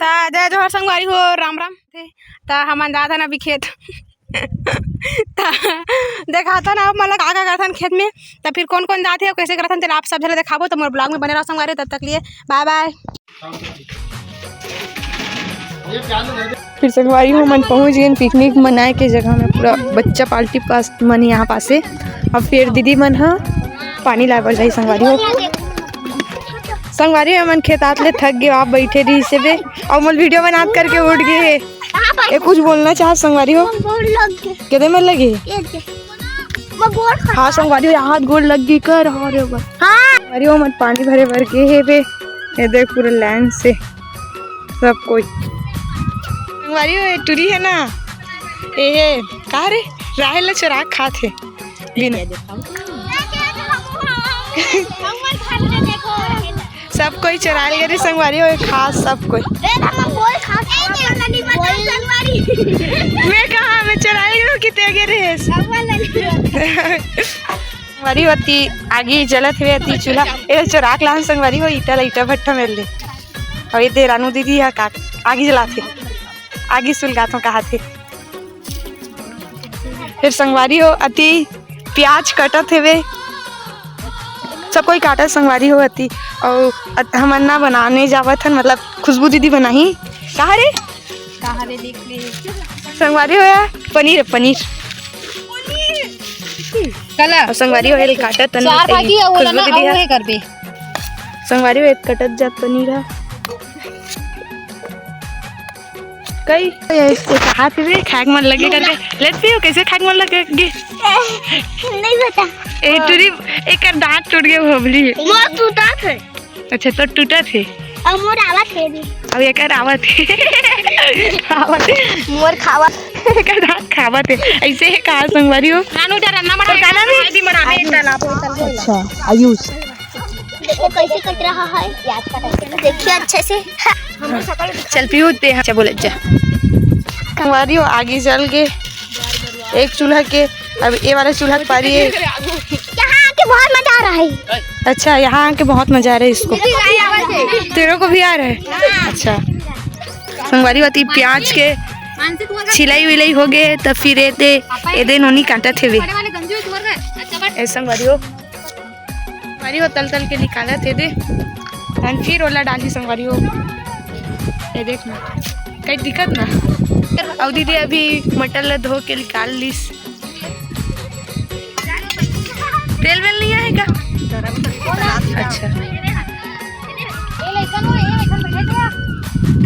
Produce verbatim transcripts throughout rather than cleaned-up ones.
त जय जोहार संगवारी हो, राम राम। त हमन जात हन अभी खेत। त देखाथन आप मन ला का का करथन खेत में, त फिर कौन कौन जाथे अउ कैसे करथन, तेला आप सब झन ला देखाबो। त मोर vlog में बने रहो संगवारी हो, तब तक लिए bye bye। फिर संगवारी हो, हमन पहुंच गेन picnic मनाए के जगह में। पूरा बच्चा party पास मन यहाँ पासे। अब फिर दीदी मन ह पानी लाए बर जाही संगवारी हो। संगवारी हो, हमन खेतात ले थक गे, आप बैठे रहिस हेबे, अउ मोर video बनात करके उठ गे हे। कहाँ पर? ये कुछ बोलना चाहत संगवारी हो? गोड़ लग गे। केदे में लगे? ये दे। मैं गोड़ खा- हाँ संगवारी हो, हाथ गोड़ लग गे कर। अरे बा। हाँ। संगवारी हो, हमन पानी भरे बर गे हेबे। ये देख पूरा line से सब कोई। संगवारी हो, ये टुरी हे ना, ये हे, का रे, राहेल ला चुरा के खात हे। बिन- सब कोई चुराए गे रे संगवारी हो, ये खास सब कोई। मैं कहाँ, मैं चुराए गे कि ते गे रे? संगवारी हो, अति आगी जलत हवे, अति चूल्हा। ये चुरा के लान संगवारी हो, ईटा ला, ईटा भट्ठा मेर ले। अउ ये दे रानू दीदी हा का आगी जलाथे, आगी सुलगाथों कहाथे। फिर संगवारी हो अति प्याज कटत हेवे, सब कोई काटत संगवारी हो अति। अउ अत-, हमन ना बनाने जावत हन, मतलब खुशबू दीदी बनाही। कहाँ रे? कहाँ रे, देख ले। संगवारी हो या पनीर, पनीर। कला। अउ संगवारी हो एल काटत हन, चार भागी, अउ खुशबू दीदी हा। करबे। संगवारी हो, कटत जात पनीर ह। कई ये कहात हे, खाए के मन लगे करके। लेत पियो, कैसे खाए के मन लगे? नहीं पता। ए, टूरी, एकर दांत टूट गए, भोभली। मोर टूटत हे। अच्छा, तो टूटत हे। अउ मोर आवत हे भी। अब एकर आवत हे। आवत हे। मोर खावत। एकर दांत खावत हे। ऐसे हे कहा संगवारी हो। नानू डर ना मरा, तो का नाम है? आदि मरा में तालाब। अच्छा, आयुष। देखो कैसे कट रहा है, देखिए अच्छे से। चल पीहू ते, अच्छा बोले जा। संगवारी हो, आगी जल गे एक चूल्हा के, अब ये वाला चूल्हा के पारी है। यहाँ आके बहुत मजा आ रहा है। अच्छा, यहाँ आके बहुत मजा आ रहा है इसको। तेरे को भी आ रहा है? अच्छा। संगवारी हो, अति प्याज के छिलाई विलाई हो गे, त फिर एदे, एदे नोनी काटत हेवे। ए संगवारी हो, संगवारी हो, तल तल के निकालत हे दे। अन फिर ओला डालही संगवारी हो। ये देख ना, कहीं दिखत ना। अउ दीदी अभी मटर ला धो के निकाल लिस। तेल वेल नहीं आएगा? अच्छा।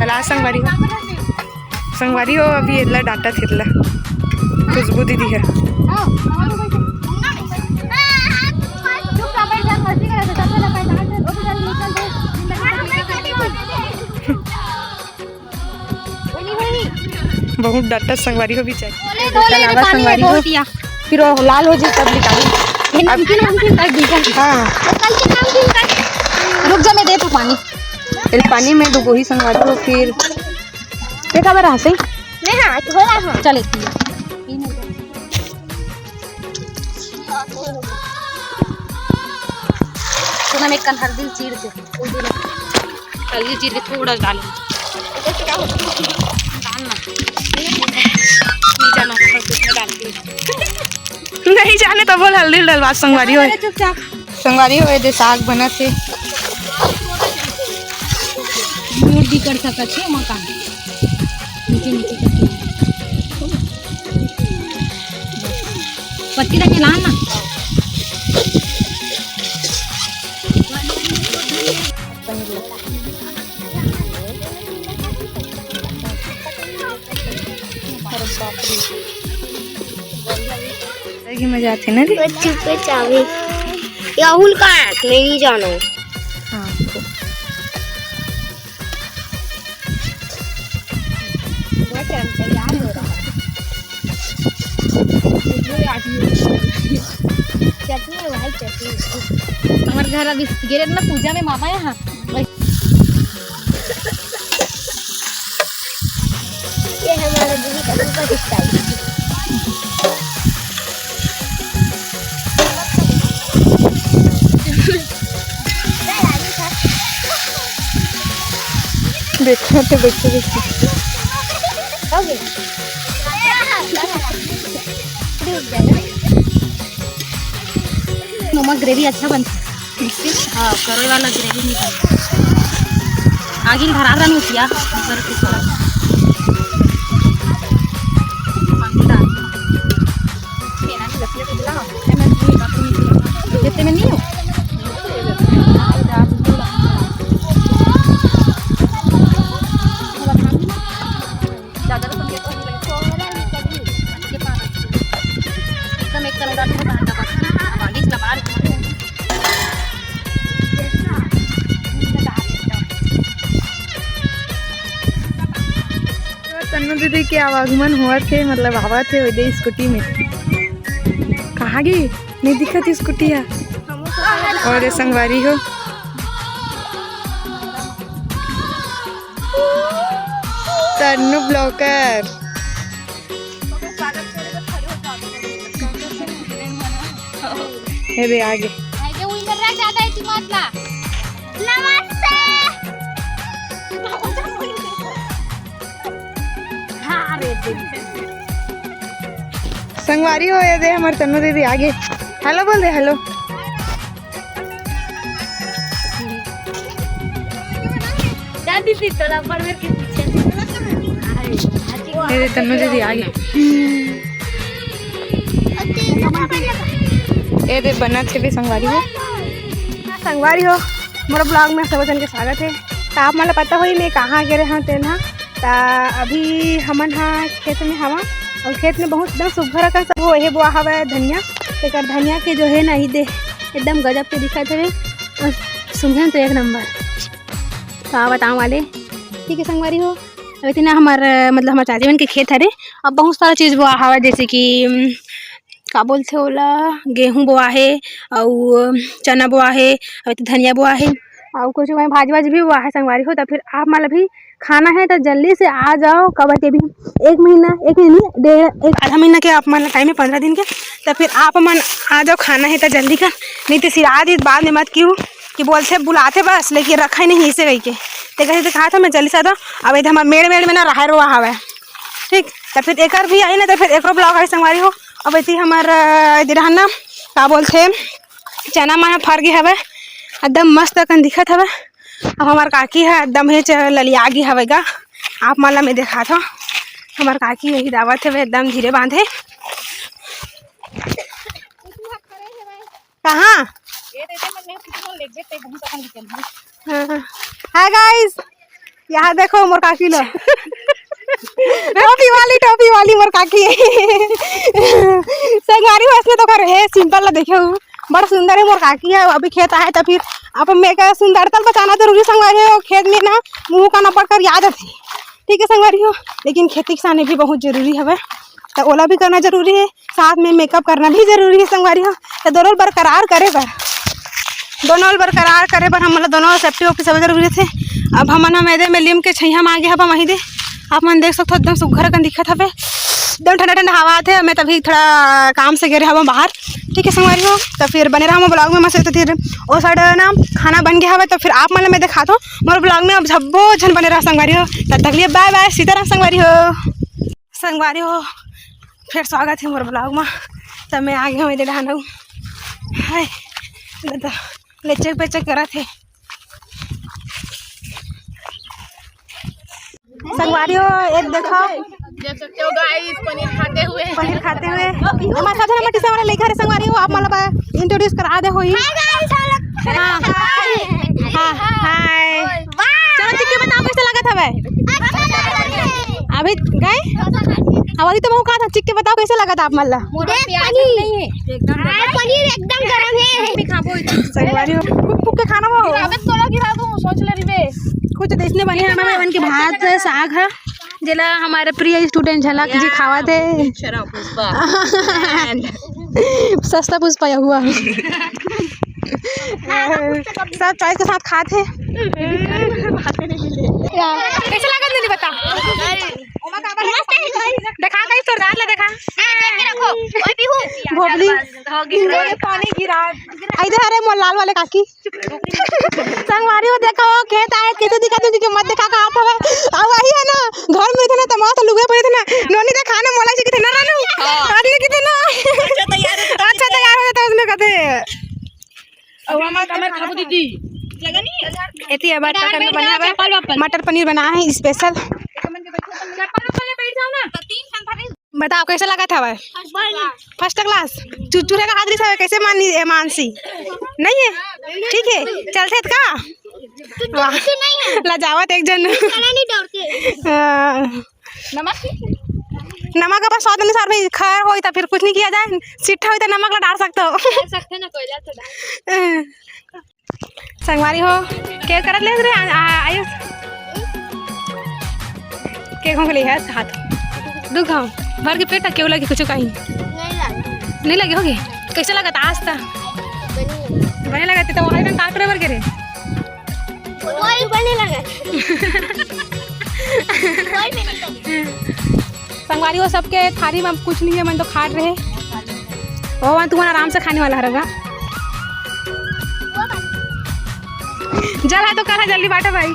तला संगवारी हो। संगवारी हो, अभी एला डांटा थिरला खुशबू दीदी है। बहुत डांटा संगवारी हो, भी चाहिए। बोले, बोले, अलावा पानी संगवारी हो, बहुत पिया। फिर वो लाल हो जाए तब निकाली। ये नमकीन वमकीन कर दीजिए। हाँ। कल के नमकीन कर। रुक जा, मैं दे तू पानी। फिर पानी में डुबोही संगवारी हो, फिर देखा बरा हंसे। मैं हाथ धोला हूँ। चल एक मिनट। सुना, मैं कन हल्दी चीर के, हल्दी चीर के थोड़ा डाल। डालना। नहीं जाना, बस इतना डाल के। नहीं जाने तो बोल, हल्दी डलवा संगवारी हो। अरे चुपचाप। संगवारी हो, एदे साग बनत हे। मूड़ भी कर सकत हे मकान। नीचे, नीचे करके। पत्ती रख के लान ना। अलग ही मजा आथे ना रे। बच्चू पे चाबी। राहुल का है? मैं नहीं जाना। हाँ। चटनी है भाई, चटनी। हमारे घर अभी गिरे ना पूजा में मामा यहाँ। ये हमारा दीदी का सुपर स्टाइल। देखो तो बैठे बैठे। नमक ग्रेवी अच्छा बनता है। हाँ, करोई वाला ग्रेवी नहीं बनता। आगे धरा रहा नोटिया, ऊपर के साथ। पानी डाल। इतने में नहीं हो। एकदम एक तरह का भांडा बस। अब आगे चला बाहर। तन्नू दीदी के आवागमन होवत हे, मतलब आवत हे ओदे स्कूटी में। कहाँ गे? नहीं दिखत स्कूटी हा। और ये संगवारी हो, तन्नू ब्लॉगर। ये दे आगे। नमस्ते। संगवारी हो, ये दे हमर तन्नू दीदी आगे। हेलो बोल दे, हेलो। ये दे तन्नू दीदी आगे। ये दे बनत हे भी संगवारी हो। संगवारी हो, मोर ब्लॉग में सब जन के स्वागत हे। त आप मन ला पता होही मैं कहाँ गे रहे हव तेन ह। त अभी हमन ह खेत में हवा, और खेत में बहुत एकदम सुग्घर अकन सब वो हे बोआ हवय धनिया। तेकर धनिया के जो हे ना, ई दे एकदम गजब के दिखत हवे। और सुंघन तो एक नंबर। का बताऊं वाले, ठीक है संगवारी हो। अभी तेना हमर, मतलब हमर चाची मन के खेत हरे। अब बहुत सारा चीज बोआ हवय, जैसे कि, उम, का बोलथे ओला, गेहूं बोआ हे, अउ चना बोआ हे, अउ धनिया बोआ हे, अउ कुछ भाजी वाजी भी बोआ हे संगवारी हो। त फिर आप मन ला भी खाना हे त जल्दी से आ जाओ, काबर के भी एक महीना, एक महीना नहीं, डेढ़, एक आधा महीना के आप मन ला टाइम हे, पंद्रह दिन के। त फिर आप मन आ जाओ, खाना हे त जल्दी का, नहीं तो सिरा दी बाद में मत क्यों कि बोलथे बुलाथे बस, लेकिन रखा ही नहीं इसे कहिके। ते कहे तो कहा था मैं जल्दी से आ जाओ। अब इधर हमार मेड़ मेड़ में ना राहर रोआ हवय, ठीक। त फिर एकर भी आई ना, त फिर एकरो ब्लॉग आई संगवारी हो। अब इति हमर, अ, इति रहन ना, का बोलथे, चना मन ह फर गे हवय, एकदम मस्त अकन दिखत हवय। अब हमर काकी ह एकदम हे च-, ललिया गे हवय गा। आप मन ला मैं देखात हव, हमर काकी यही दावत हवय, एकदम धीरे बांधे। कहाँ? हाँ। हाय गाइस, यहाँ देखो मोर काकी ला। टोपी वाली, टोपी वाली मोर काकी। संगवारी हो, असने तो कर हे, सिंपल ला देखे हो, बड़ सुंदर हे मोर काकी ह। अभी खेत आए त फिर अब मैं का सुंदरता बचाना जरूरी संगवारी हो, खेत में ना मुंह का नपट कर याद आथे। ठीक है संगवारी हो, लेकिन खेती किसानी भी बहुत जरूरी हवे, त ओला भी करना जरूरी है, साथ में मेकअप करना भी जरूरी है संगवारी हो। त दोनों ल बरकरार करे बर, दोनों ल बरकरार करे बर हमन ला दोनों सेफ्टी ओफ्टी सब जरूरी थे। अब हमन ह मैदे में लीम के छैया म आगे हबे, वहीं दे आप मन देख सकथो, एकदम सुग्घर अकन दिखत हवे, एकदम ठंडा ठंडा हवा आथे। मैं तभी थोड़ा काम से गे रहे हबे बाहर, ठीक है संगवारी हो। त फिर बने रहा ब्लॉग में, मस्त। फिर ओ साइड ना खाना बन गया हवे, त फिर आप मन ला मैं दिखात हूँ मोर ब्लॉग में। अब झब्बो झन बने रहा संगवारी हो, तब तक लिए बाय बाय, सीताराम संगवारी हो। संगवारी हो, फिर स्वागत है मोर ब्लॉग में। तब मैं आ गया हूँ, इधर हाय, लेचक पेचक करत है। संगवारी हो, ये देखो। देख सकते हो गाइस, पनीर खाते हुए। पनीर खाते हुए। हमारे साथ हमारे टीचर वाले लेकर संगवारी हो, आप मतलब इंट्रोड्यूस करा दे होई। हाय गाइस, हम लोग। हाँ। हाय। हाँ, हाय। वाह। चलो, चिक्के बताओ, कैसे लगत हवे? अच्छा लग रहा है। अभी गए? हमारी तो मुँह कहा था, चिक्के बताओ, कैसे लगत आप मतलब? मोटा प्याज नहीं है। एकदम हाँ, पनीर एकदम गरम है। संगवारी हो, कुक, कुक के खाना वो। गिरावे तो लगी रहा, तू सोच ले रिबे। कुछ देश ने बने हमारे मन के भात, साग है, जेला हमारे प्रिय स्टूडेंट झलक जी खावा थे। अक्षरा पुष्पा। सस्ता पुष्पा या हुआ। सब चॉइस के साथ खात हे। या, कैसे लगा दीदी, बता। दिखा कहीं तोर दांत ला दिखा। ए, देख के रखो। ओए पीहू। भोबली। पानी गिरा। इधर अरे मोर लाल वाले काकी। संगवारी हो, देखा हो, खेत आए, कैसे दिखा दे, क्यों मत देखा, कहा था भाई। अब वही है ना, घर में इतना तमाशा लुगे पड़े थे ना, नोनी देखा ना, मोला जी कितना रानू, हाँ। आदमी कितना अच्छा तैयार हो जाता है उसने कहते। अब हम कमर खाबो दीदी। एती है, बच्चा बेटा, करने बेटा, बना है, चप्पल वप्पल। मटर पनीर बना है स्पेशल। चप्पल वप्पल में बैठ जाओ ना। बताओ, कैसे लगा था भाई? First class. चुरचुरे का हाथ रिस हवे, कैसे मानी, ए, मानसी? नहीं है? ठीक है, चलते का? वाह। लजावत एक जन। नहीं डरते। हाँ। नमक? नमक अपन स्वाद अनुसार भाई, खर होई तो फिर कुछ नहीं किया जाए, सिट्ठा होई तो नमक ला डाल सकते हो। डाल सकते ना, कोयला तो डाल। संगवारी हो, के करत ले रे, आ, आ, आयुष? के घोंक ले है हाथ? दू घाव? भर के पेट केहू लगे कुछ कहीं? नहीं लगे। नहीं लगे होगे? कैसे लगत आज ता? बने लगत तो वही में काट रहे भर के रे? कोई बने लगत। कोई भी नहीं। संगवारी हो, सबके थारी में कुछ नहीं है, मन तो खाट रहे। ओ, मन तुमन आराम से खाने वाला हरगा। जल है तो कल है, जल्दी बांटो भाई।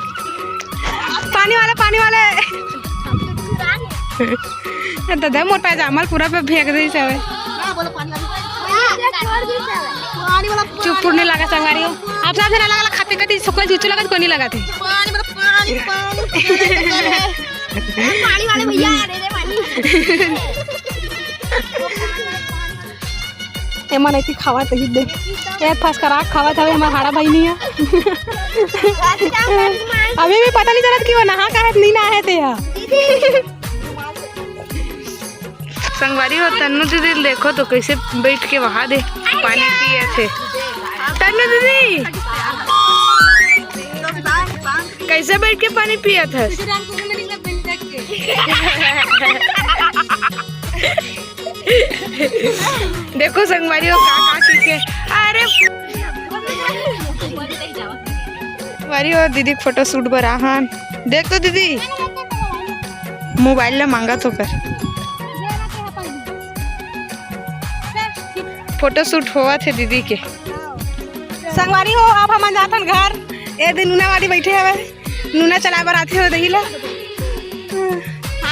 पानी वाले, पानी वाले। ए, तो दे मोर पैजामा पूरा पे फेंक दे सब। चुप, नहीं लगा संगवारी हो। आप सब जना लगा खाते कती सुकल चुचू लगा कोई नहीं लगा थे। पानी वाले भैया, दे दे पानी। एमन ऐसी खावत ही दे। ए फसकरा खावत हवे, हमर हाड़ा भाई नहीं है। अभी भी पता नहीं चलत कि वो नहा का है, नहीं नहा है ते हा। संगवारी हो, तन्नू दीदी देखो तो कैसे बैठ के वहा दे पानी पिए थे। तन्नू दीदी, कैसे बैठ के पानी पिया था? देखो संगवारी हो, का का की के, अरे संगवारी हो, दीदी के फोटो शूट बर आहन। देख तो दीदी, मोबाइल ला मांगा तो कर। फोटो शूट होवत हे दीदी के। संगवारी हो, अब हमन जाथन घर। ए दिन नूना वाली बैठे हवे, नूना चलाए बर आथे हो दही ला।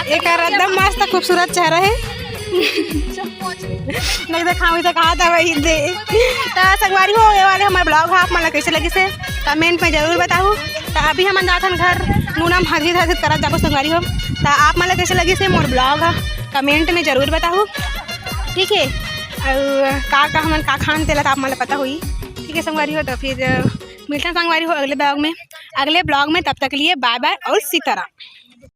एकर एकदम मस्त खूबसूरत चेहरा हे। नहीं देखावी तो कहा था वही दे। तो संगवारी हो, ये वाले हमारे ब्लॉग हा, आप मन ला कैसे लगिस हे कमेंट में जरूर बताहू। तो अभी हमन जाथन घर, नूना हम हथी हथी करत जाबो संगवारी हो। तो आप मन ला कैसे लगिस हे मोर ब्लॉग हा, कमेंट में जरूर बताहू। ठीक है, और का का हमन का खान तेला तो आप मन ला पता हुई। ठीक है संगवारी हो, तो फिर मिलथन संगवारी हो अगले ब्लॉग में, अगले ब्लॉग में। तब तक लिए बाय बाय और सीताराम।